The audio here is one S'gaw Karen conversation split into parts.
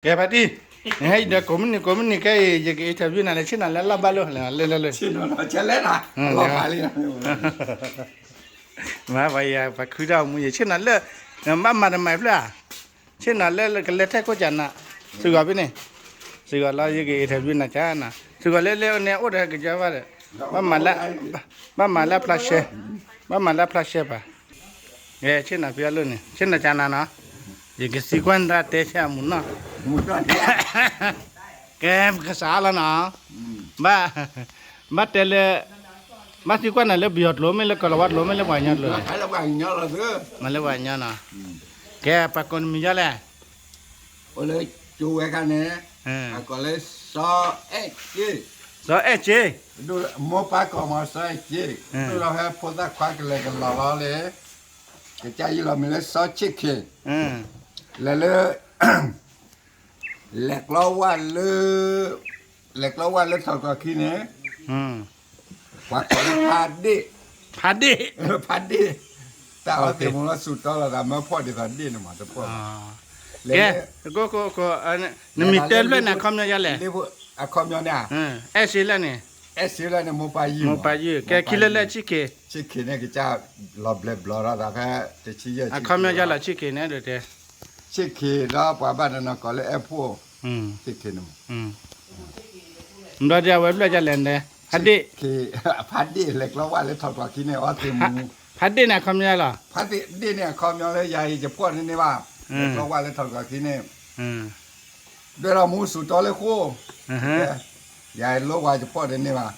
ကဲဖါတံၢ်, နဟဲအံၤဒီးကိးမုၢ်နံၤကိးမုၢ်နံၤ ခဲအံၤ ယက interview နၤလၢ ဆ့ၣ်နီၤလၢလီၢ်ဘၣ်လိၣ်လဲၣ် လၢလၢလၢ မၤပှၤယၤပှၤခုတၢ်မူယဆ့ၣ်နီၤလၢ ဘၣ်မၤတမၤဖျၢၣ်ဧါ, ဆ့ၣ်နီၤလၢကလဲၤထဲခိၣ်ကနၤ, စ့ၢ်ကီးဖဲန့ၣ်, စ့ၢ်ကီးလီၤ ယက interview နၤကနၤ, စ့ၢ်ကီးလၢလၢန့ၣ်အိၣ်ဒီးကစၢ်ဘၣ်ဒီး, ဘၣ်မၤလၢ, ဘၣ်မၤလၢဖျါရှဲ, ဘၣ်မၤလၢဖျါရှဲပၢ် ကဲ ဆ့ၣ်နီၤဖဲအလိၣ်န့ၣ် ဆ့ၣ်နီၤကနၤနီၤ, ယကသံကွၢ်နတၢ်တဲဆၢအမူနီၤ, ကဲ ပကစးလီၤနီၤ, ဘၣ်, ဘၣ်တဲလၢ, ဘၣ်သံကွၢ်နၤလၢပယီၤကျိာ် မ့ၢ်လၢကီၢ်လီၤဝါကျိာ် မ့ၢ်လၢပှၤကညီကျိာ်လဲၣ်, မ့ၢ်လၢပှၤကညီနီၤ, ကဲ ပှၤကိးနမံၤဒ်လဲၣ် အိၣ်လၢကၠိဝဲခါန့ၣ်, အကိးလၢ စီၤအဲၣ်က့, စီၤအဲၣ်က့, မိၢ်ပၢ်ကိးမး စီၤအဲၣ်က့, ဒိၣ်ဒီးဖဲဖိသၣ်ခွါကလဲၤကလီၤလီၤလၢ, ကစၢ်ယုၢ်လီၤမံၤလၢစီၤဆ့ၣ်ခ့, လဲၤလၢ, လဲၤကျီဝၣ်လၢ, လဲၤကျီဝၣ်လၢထီၣ်ကျီခံန့ၣ်, ပှၤကိးလၢဖါဒ့ၣ်, ဖါဒ့ၣ်, ဖါဒ့ၣ်, တၢ်အီသံးမူလီၤစူးတီလီၤသး မၢဖှီၣ်ဒ်သိးဒ့ၣ်န့ၣ်မး တဖှီၣ်ဘၣ်, ကဲ, နမံၤတဲဖျၢၣ်န့ၣ် အခီပညီဒ်လဲၣ်, အခီပညီန့ၣ်, အဲၣ်စ့လၢန့ၣ်, အဲၣ်စ့လၢန့ၣ် မိၢ်ပၢ်ယုၢ်, မိၢ်ပၢ်ယုၢ်, ကဲခံလၢလၢဆ့ၣ်ခ့, ဆ့ၣ်ခ့န့ၣ် ကစၢ်လီၤဘျဲးဘျီထီၣ်သးဖဲ တဆံယဲၢ်, အခီပညီဒ်လဲၣ် ဆ့ၣ်ခ့န့ၣ်ဒီးတဲ ဆ့ၣ်ခ့ဒီးပှၤဘၣ်တနီၤကိးလၢအဲၣ်ဖှိၣ်, ဆ့ၣ်ခ့န့ၣ်မး, ဒီးဒ်အဝဲဖျၢၣ်ဒ်လဲၣ်န့ၣ်, ဖါဒ့ၣ်, ဖါဒ့ၣ်လဲၤကျီဝၣ်လၢထီၣ်ကျီခံန့ၣ် အီသံးမူ, ဖါဒ့ၣ်န့ၣ်အခီပညီလၢ, ဖါဒ့ၣ်န့ၣ်အခီပညီလၢယၤအံၤယဖှီၣ်တန့ၢ်ဘၣ်, လဲၤကျီဝၣ်လၢထီၣ်ကျီခံန့ၣ် ဒွဲၣ်ထီၣ်မူစူးတီလၢဃိ, ယၤလိဝဲယဖှီၣ်တန့ၢ်ဘၣ်,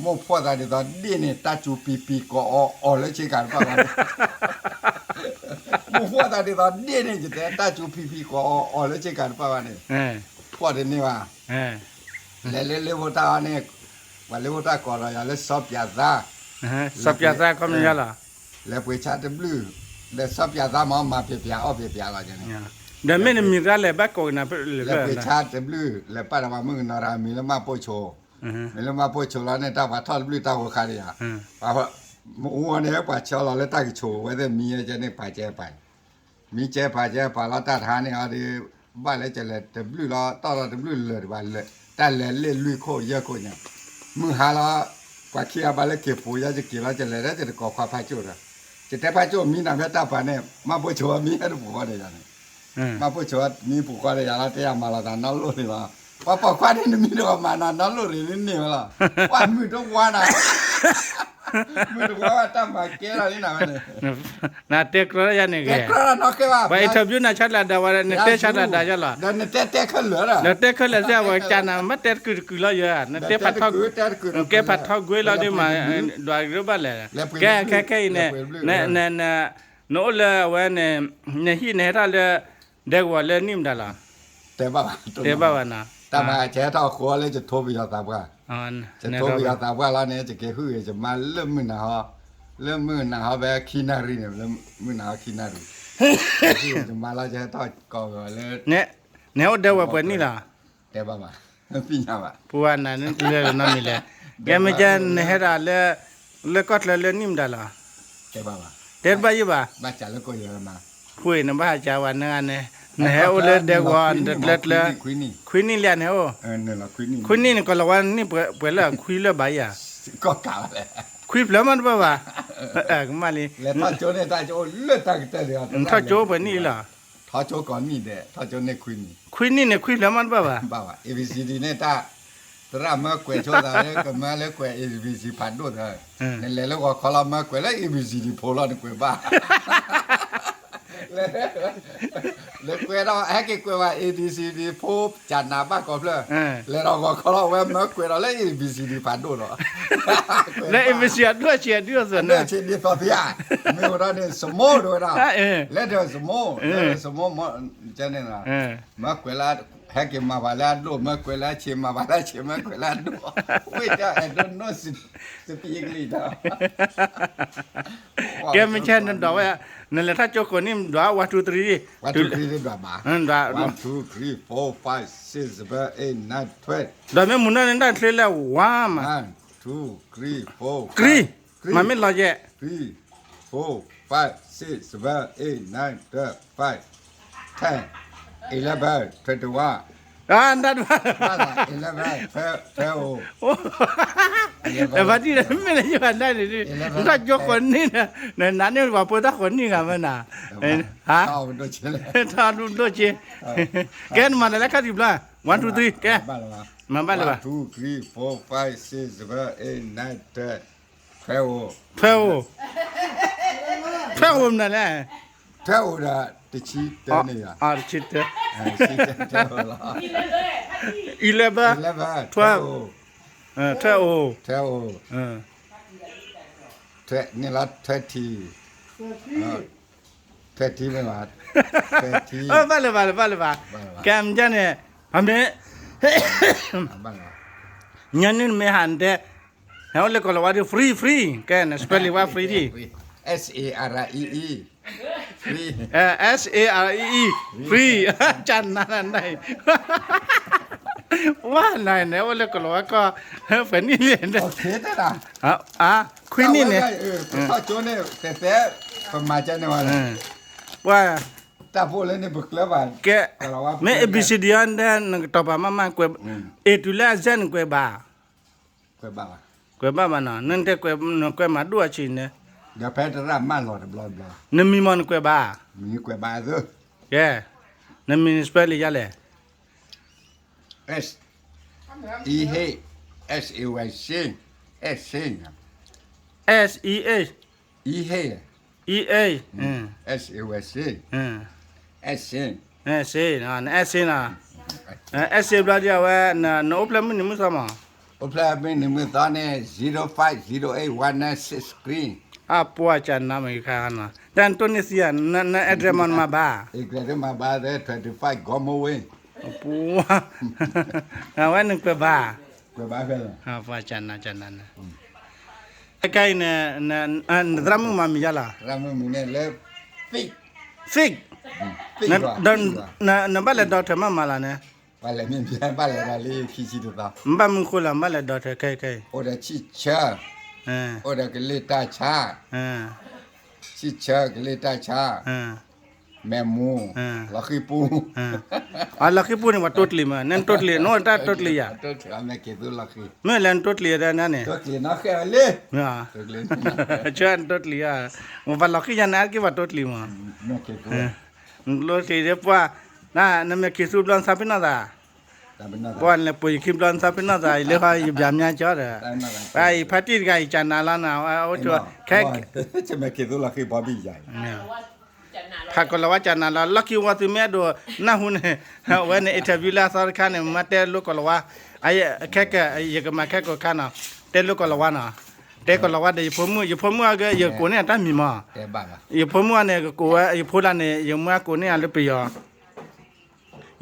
မိၢ်ဖှီၣ်သးဒ်သိးဒ့ၣ်န့ၣ် တၢ်စူၤပံၤပံၤကိးအီၤအီၤလၢဆ့ကၤတပၣ်ဘၣ်န့ၣ်, မိၢ်ဖှီၣ်သးဒ်သိးဒ့ၣ်န့ၣ် ယတဲ တၢ်စူၤပံၤပံၤကိးအီၤအီၤလၢဆ့ကၤတပၣ်ဘၣ်န့ၣ်, ဖှီၣ်တန့ၢ်ဘၣ်, လဲၤလၢလ့ဖိတၢ်အီၤန့ၣ်, ပှၤလ့ဖိတၢ်ကိးဒီးယၤလၢစီၤပၠးသါ, စီၤပၠးသါခီပညီလီၤ လဲၤပှ့ၤဆါတဘျုး, ဒီးစီၤပၠးသါမ့ၢ်မၤပျဲးပျဲးအီၣ်ပျဲးပျဲးလီၤန့ၣ်, ဒီးမ့ၢ်နမံၤတၢ်လဲၣ်ဘၣ်ကိးကနၤဖဲလဲၣ်, လဲၤပှ့ၤဆါတဘျုး လဲၤပာ်ဒီးပှၤမုၣ်ကနီၤတဂၤမံၤလၢမၢ်ပိၢ်ဆိ, မ့ၢ်လၢမၢ်ပိၢ်ဆိလီၤန့ၣ် တၢ်ပှၤထီၣ်တဘျုးတၢ်ဂီၤခါဒံးဧါ, မ့ၢ်အူအီၤန့ၣ် ပှၤဆၢလီၤလၢတၢ်ကဆိးဝဲသ့ၣ်မံၤယဲကဲန့ၣ် ပာ်ကဲပာ် မံၤကဲပာ်ကဲပာ်လီၤတၢ်တဟါန့ၣ်အီၤဒီး, ဘၣ်လၢကလဲၤတဘျုးလီၤ တီၢ်လီၤတဘျုးလၢာ်တဘၣ်လၢာ်, တၢ်လဲၤလ့ၣ်လွံၢ်ခိၣ်ယဲၢ်ခိၣ်ညါ, မုၢ်ဟါလီၤ, ပှၤခံဂၤဘၣ်လၢက့ၤပူၤယဲ ယက့ၤလီၤ ယလဲၤဒီးယတကိးခွါဖးကၠိၣ်ဒီး, ယတဲဖးကၠိၣ်မံနၤဖဲတၢ်ပှၤန့ၣ် မၢ်ပိၢ်ဆိမံဟဲတပူၤဃီဒီးယၤန့ၣ်, မၢ်ပိၢ်ဆိမံပူၤဃီဒီးယၤလီၤ တဲယၤမၤလီၤသးနီၢ်လိၣ်န့ၣ်လီၤ, ပှၤပိာ်ခွါန့ၣ်နမံၤတဂီၤမးနီၢ်လိၣ်န့ၣ်န့ၣ်ဝဲလီၤ, ပှၤမုၣ်တဝါနၤ မုၣ်တဝါဘၣ်တၢ်မၤကဲလီၤလံနၤဝဲန့ၣ်, နတဲကြီယၤန့ၣ်ဂ့ၤ, ပှၤ interview နၤဆါတလးဒါဝဲ နတဲဆါတလးဒါယလီၤ, ဒီးနတဲတဲခဲလၢာ်ဒီး နတဲခဲလၢာ်စ့ၢ်ဝဲကနၤ မ့ၢ်တဲတကုာ်တကုာ်လီၤယၤ နတဲဖးထီ, နကဲဖးထီကွ့လီၤဒ်မး, ဒွးကရၢဘၣ်လဲၣ်, ကဲခဲခဲအံၤန့ၣ်, နအိၣ်လၢအဝဲန့ၣ်, နဟံၣ်နဟဲထီၣ်လၢ, ဒဲကဝီၤလၢနံၣ်မတၤလီၤ, တဲဘၣ်ဘၣ်, တဲဘၣ်ဘၣ်နီၤ, တၢ်မၤကဲထီၣ်ဃိလၢယထိပယီၤသးပှၢ်, ယထိပယီၤသးပှၢ်လီၤန့ၣ် ယက့ၤဟုၣ်ဂ့ၤယမါလၢမုၢ်နၤဟီ, လၢမုၢ်နၤဟီဖဲခံနၣ်ရံၣ်န့ၣ် လၢမုၢ်နၤဟီခံနၣ်ရံၣ်, ယမါလီၤယဟဲထီၣ်ကိးဝဲလၢ, နဟဲအိၣ်ဒဲကဝီၤပှဲၤနံၣ်လီၤ, တဲဘၣ်ဘၣ်, သ့ၣ်ညါဘၣ်, ပူၤဝဲနၤန့ၣ်လၢနီတမံၤလဲၣ်, ကဲမ့ၢ်ကဲနဟဲဒၣ်လၢ, လၢကီၢ်ချၢလၢနံၣ်မတၤလီၤ, တဲဘၣ်ဘၣ်, တဲတဘၣ်ယံၣ်ဘၣ်, ဘၣ်စးလၢကိးယၤမး ခွံနဘၣ်ဟးကးဝဲနဂၤန့ၣ်, နဟဲအိၣ်လၢဒဲကဝီၤတကျၢကျၢ, ခွံနံၣ်လံန့ၣ်အိၣ်, ခွံနံၣ်န့ၣ်ကီၢ်လီၤဝါနံၣ်ပှဲၤလၢခွံလၢဘၣ်ယၤ, ခွံဖျၢၣ်မးတဘၣ်ဘၣ်, ကမၣ်လံ, ထီၣ်ကၠိပှဲၤနံၣ်လီၤ, ထီၣ်ကၠိကိးနံၣ်ဒဲး, ထီၣ်ကၠိန့ၣ်ခွံနံၣ်, ခွံနံၣ်န့ၣ်ခွံဖျၢၣ်မးတဘၣ်ဘၣ်, ဘၣ်ဘၣ် A B C D န့ၣ်တၢ် သရၣ်မၢကွဲးဆိသးလၢကမၢလၢကွဲး A B C ဖးဒိၣ်သၢ, နလဲၤလၢဂီၤခီလီၤမၢကွဲးလၢ A B C D ဖိလီၤနကွဲးဘၣ်, လဲၤကွဲးဒီးဟဲက့ၤကွဲးဘၣ် A B C D ဖိ ကနၤဘၣ်ကိးဖျၢၣ်, လဲၤဒီးဂီၤခီလီၤဝဲမၢကွဲးဒီးလၢ A B C D ဖးဒိၣ်လီၤ, လၢ A B C အဒိၣ်ဆံးအဒိၣ်သၢန့ၣ်, မ့ၢ်ဝဲဒၣ်န့ၣ် စမိၢ်တဝဲဒၣ်, လဲၤဒီးစမိၢ်, လဲၤဒီးစမိၢ်, ကဲန့ၣ် မၢကွဲးလၢ, ဟဲက့ၤမၤပှၤလၢအဒိၣ် မၢကွဲးလၢအဆံး မၤပှၤလၢအဆံး မၢကွဲးလၢအဒိၣ်, ဝ့ၢ်တၢ်အဲၣ်ဒိးနီၢ်စံး, စပံးကလံၤဒီး, ကဲမ့ၢ်ကဲနဒွးဝဲ, နလဲၤထီၣ်ကၠိကိးနံၣ်ဒွး one two three, one two three ဒွးဘၣ်, one two three four five six seven eight nine ten, ဒွးမ့ၢ်မုၢ်နီၢ်န့ၣ်တၢ်ချ့လၢ one မး, one two three four ကြံ, မ့မ့ၢ်လီၤယဲၢ် three four five six seven eight nine ten five ten, eleven, twenty-one. အတၢ်တဘၣ်လၢၤဘၣ်, eleven, twelve, အိ eleven, တဘၣ်တံၢ်ဒီး မ့ၢ်လၢယဘၣ်ဒၣ်န့ၣ်, eleven, နတၢ်ကၠိဃိးနံၣ်န့ၣ်, နနါန့ၣ်ပှၤဖိသၣ်ဃိးနံၣ်ဂၤမ့ၢ်နၤ, ဟါ, တၢ်ဒိၣ်က့, ကဲနမၤတၢ်လၢခါဒံးဘျီ, one two three ကဲ, မၤဘၣ်လၢၤဘၣ်, one two three four five six seven eight nine ten, twelve, twelve, twelve မနုၤလဲၣ်, twelve ဒီး တဆံတၢန့ၣ်, တဆံတၢ, eleven, twelve, twelve, twelve, န့ၣ်လီၤ thirty, thirty မ့ၢ်ဘၣ်, ဘၣ်လၢၤဘၣ်လၢၤဘၣ်လၢၤဘၣ်, ကဲမ့ၢ်န့ၣ်, အမ့ၢ် ညါန့ၣ်မ့ၢ်ဟးနတဲ, ဟဲအိၣ်လၢကီၢ်လီၤဝါဒီး free free ကဲန့ၣ် spelling ဝဲ free ဒံး, S A R E E, free, S A R E E, free ကနၤနၤအံၤ, ဝဲနၤန့ၣ် အိၣ်လၢကီၢ်လီၤဝါကီၢ်, ပှဲၤနံၣ်လဲၣ်, ခွံနံၣ်န့ၣ်, ပမၤကန့ၢ်ဝဲ, ကဲ, မ့ၢ် A B C D အီၤ နကတီၤပာ်မးမးကွဲး, A တုၤလၢ Z န့ၣ်ကွဲးဘၣ်, ကွဲးဘၣ်ဘၣ်နီၤ, နတဲကွဲး, နကွဲးမၤဒိၣ်အဆံးန့ၣ်, နမံၤမ့ၢ်နကွဲးဘၣ်, ကဲ, နမံၤန့ၣ် spelling ယါလဲၣ်, S E H, S A Y, Seah, Seah, S E H, E H, S A Y, Seah, Seah, န S A နီၤ, S A ဘျီဒ်အဝဲ, နအိၣ်ဖျဲၣ်မုၢ်နံၤမုၢ်သီမး, အိၣ်ဖျဲၣ်မုၢ်နံၤမုၢ်သီန့ၣ် zero five zero eight one nine six three, အပှၤကနၤမ့ၢ်ခါနီၤ, တၢ်နတိၢ်န့ၢ်သံဧါ, န address မ့ၢ်နမၤဘၣ်, အ address မၤဘၣ်သ့ twenty-five Gomaway, အဝဲန့ၣ်ကွဲးဘၣ်, ပှၤကနၤကနၤန့ၣ်, ခဲအံၤန့ၣ်, နသရၣ်မုၣ်မၤမံၤယါလီၤ, Fig, နဘၣ်လဲၤ doctor မးမးလီၤန့ၣ်, ဘၣ်မုၢ်ဃိလီၤ ဘၣ်လဲၤဒီးထဲခဲအံၤခဲအံၤ, အိၣ်ဒီးဆံၣ်ဆၢ, အိၣ်ဒီးကလ့ၢ်တၢ်ဆါ, ဆံၣ်ဆၢကလ့ၢ်တၢ်ဆါ, မဲးမူ, လီၤဃံပူ, လီၤဃံပူန့ၣ် ပှၤတိၢ်ကျံၤမး, နတိၢ်ကျံၤ, နအိၣ်တၢ်တိၢ်ကျံၤယၤ, မ့ၢ်လဲၤနတိၢ်ကျံၤတၢ်န့ၣ်န့ၣ်, နတိၢ်ကျံၤ, ပှၤလီၤဃံယၤန့ၣ် အါတက့ၢ်ပှၤတိၢ်ကျံၤမး, နတိၢ်ကျံၤဒီးပှၤ, နမဲာ်ခံးသူဘျီနသးပ့ၤနီၣ်သး, ပှၤလဲၤပှ့ၤယခံဘျီနသးပ့ၤနီၣ်သး ယလၢဃီယပျးမၠါကၠီဒီး, အံၤဖါတံၢ်တဂၤအံၤကနၤလီၤနၤ, အိၣ်, မဲာ်ခံးသူလီၤဃံဘီဘံၣ်ယၤ ဖးကီၢ်လီၤဝါကနၤလီၤ လီၢ်ခံဝီသုမ့ၢ်အဲၣ်ဒိးနၢ်ဟူန့ၣ်, အဝဲန့ၣ် interview လၢအသီတခါန့ၣ် မ့ၢ်တဲလိၣ်ကီၢ်လီၤဝါ, ခဲက ယကမၤခဲကိာ်ခါနီၤ, တဲလိၣ်ကီၢ်လီၤဝါနီၤ, တဲကီၢ်လီၤဝါဒီးယဖိမုၣ်, ယဖိမုၣ်အဂ့ၢ် ယကကိးန့ၢ်အတၢ်မံၤမး, ယဖိမုၣ်အန့ၣ် ကကိးဝဲ ယဖိလၢန့ၣ် ယမၢကိးန့ၢ်အလၢပယီၤ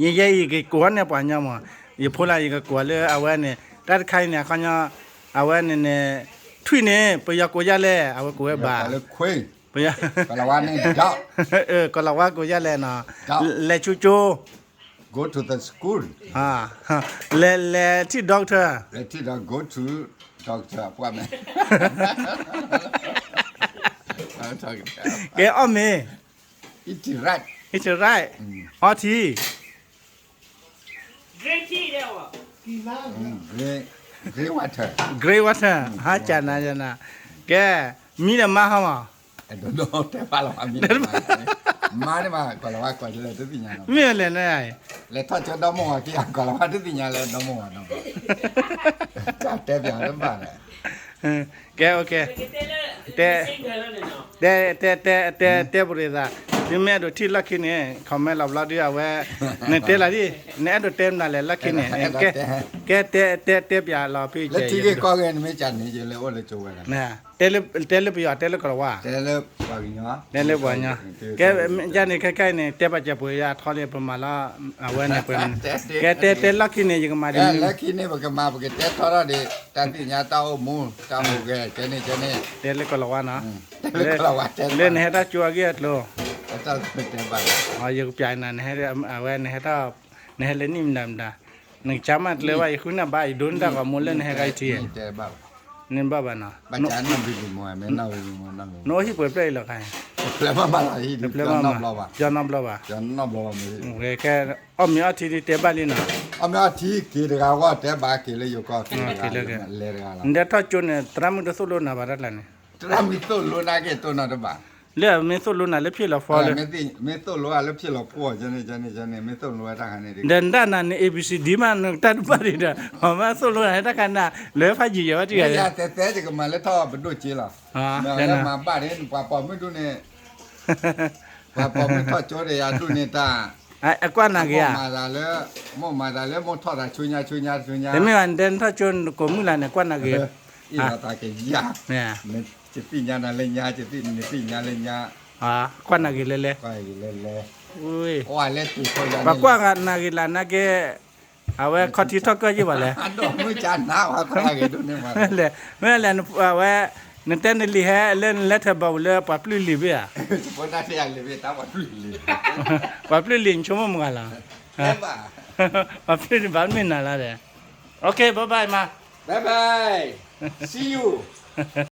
ယဲယဲအံၤကကိးန့ၢ်ပှၤညီမး, ယဖိလၢယကကိးလၢအဝဲန့ၣ် တၢ်တခါအံၤန့ၣ် အခီညီ, အဝဲန့ၣ်န့ၣ်, ထွံၣ်န့ၣ် ပယီၤကိးယါလဲၣ် အဝဲကိးဝဲဘၣ်, ပယီၤ, ကီၢ်လီၤဝါကိးယါလဲၣ်နီၤ, လဲၤကၠိကၠိ, go to the school, လဲၤလဲၤထံၣ် doctor, go to doctor appointment, ကဲအီၣ်မ့ၤ, eat right, eat right, အီထံ green water, green water, ဟါကနၤကနၤ, ကဲ, မံဒီးမါဟီမး, တဲဘၣ်လီၤ, မါန့ၣ်မး ကီၢ်လီၤဝါကွၢ်လၢတသ့ၣ်ညါ, မ့ၢ်လဲၣ်န့ၣ်, လဲၤထီၣ်ကၠိဒီမိၢ်ဝၤခံဂၤ ကီၢ်လီၤဝါတသ့ၣ်ညါလၢဒီမိၢ်ဝၤနီၤ, တၢ်တဲပၠးတဘၣ်လဲၣ်, ကဲ, တဲ, တဲ, တဲ, တဲ, တဲပရံသး, သုမ့ၢ်အဲၣ်ဒိးထံၣ်လီၢ်ခံန့ၣ် comment လီၤဘျီဒုးအဝဲ, နတဲလီၤဒ်, နအဲၣ်ဒိးတဲမနုၤလဲၣ်လီၢ်ခံန့ၣ်, ကဲ, တဲ, တဲ, တဲပၠးလီၤဖဲ, တဲလၢပယီၤ တဲလၢကီၢ်လီၤဝါ, တဲလၢပှၤကညီ, ကဲ, ယန့ၣ် ခဲခဲအံၤန့ၣ် တဲပာ်စၢၤပှဲၤယၤထီလံ ပမၤလီၤ, အဝဲန့ၣ်ပှဲၤ, ကဲ, တဲ, တဲလီၢ်ခံန့ၣ် ယကမၤဒ်န့ၣ်, လၢခံန့ၣ် ပကမၤ ပကတဲထီထီၣ်ဒံး တၢ်သ့ၣ်ညါတၢ်အိၣ်မူ တၢ်ဟူးဂဲၤ ကဲန့ၣ်, ကဲန့ၣ်, တဲလၢကီၢ်လီၤဝါနီၤ, လၢနဟဲတၢ်ကၠိအဂ့ၢ်အကျိၤ, ယကပၠးနၤ, အဝဲနဟဲ, နဟဲလၢနံၣ်မတၤမတၤ, နကစၢ်မးကျဲဘၣ် ယဃုနၢ်ဘၣ်ယဒိနတၢ်ဂီၤမူလၢနဟဲဂၤအံၤထံဧါ, န့ၣ်ဘၣ်ဘၣ်နီၤ, ဘၣ်ကနီၣ်ဘံဘူမီၤ, မ့ၢ်နီၣ်ဘံဘူမီၤ, နအိၣ်ဟံၣ်ပှဲၤဖျၢၣ်အံၤလီၤခါ, တဖျၢၣ်မးဘၣ်လီၤ, တဖျၢၣ်မး, ပျီနီတဘျီဘၣ်, ပျီနီတဘျီဘၣ်, အီၣ်မ့ၤအီထံန့ၣ်တဲဘၣ်လံနီၤ, အီၣ်မ့ၤအီထံက့ၤတဂၤဂီၢ်တဲဘၣ်က့ၤလၢယိၤကီၢ်က့ၤတဂၤ, လဲၤတဂၤလီၤ, နတဲထီၣ်ကၠိန့ၣ် သရၣ်မုၣ်တသိၣ်လိနၤဘၣ်တၢ်ကျါန့ၣ်, သရၣ်မုၣ်သိၣ်လိနၤက့ၤတိၢ်နီတဘၣ် လၢမ့ၢ်သိၣ်လိနၤလၢဖျၢၣ်လီၤဖီလၢ, မ့ၢ်သိၣ်လိအလၢဖျၢၣ်လီၤဖီ, မ့ၢ်သိၣ်လိဝဲတၢ်ခါန့ၣ်, ဒီးနတၢ်နၤန့ၣ် A B C D မး နတၢ်တဘၣ်ဒံးဒီး မ့ၢ်သိၣ်လိနၤတၢ်ခါန့ၣ် လၢဖးယံာ်ယဲၤဝဲတဂၤ, တဲတဲယကမၤလၢထီၣ်ပဒိၣ်က့လီၤ, မ့ၢ်လၢမၤဘၣ်န့ၣ် ပှၤပိာ်မုၣ်ဒူၣ်န့ၣ် ပှၤပိာ်မုၣ်ထီၣ်ကၠိဒီးယၤဒူၣ်န့ၣ်တၢ်, အကွၢ်နာ်က့ၤဧါ, မိၢ်မၤသးလၢ, မိၢ်မၤသးလၢမိၢ်ထီၣ်သးဆူညါဆူညါဆူညါ, တမ့ၢ်ဘၣ် နတဲနထီၣ်ကၠိနကိးမုၢ်လၢ်န့ၣ် ကွၢ်နာ်က့ၤ, အ့ၣ်လီၤသးက့ၤယၤ, နတသ့ၣ်ညါနၤလၢညါ, နတသ့ၣ်ညါလၢညါ, ကွၢ်နာ်က့ၤလဲၤလဲၤ, လဲၤလဲၤ, ပှၤကွၢ်နာ်က့ၤလၢနာ်က့ၤ, အဝဲခီထံထီၣ်ကၢၢ်ယ့ၢ်ဘၣ်လဲၣ်, မ့ၢ်လဲၣ်, မ့ၢ်လဲၣ်, အဝဲ, နတဲနလံာ်ဟဲလၢနလဲၤထၢၣ်ဘီပူၤလၢပှၤပျုၢ်လံာ်ဘ့ၣ်ဧါ, ပှၤပျုၢ်လံာ်နဆိကမိၣ်မုၢ်ဂၤလီၤ, ပှၤပျုၢ်လံာ်ဘၣ်မ့ၢ်နၤလီၤဒီး, OK bye bye မး, bye bye, see you.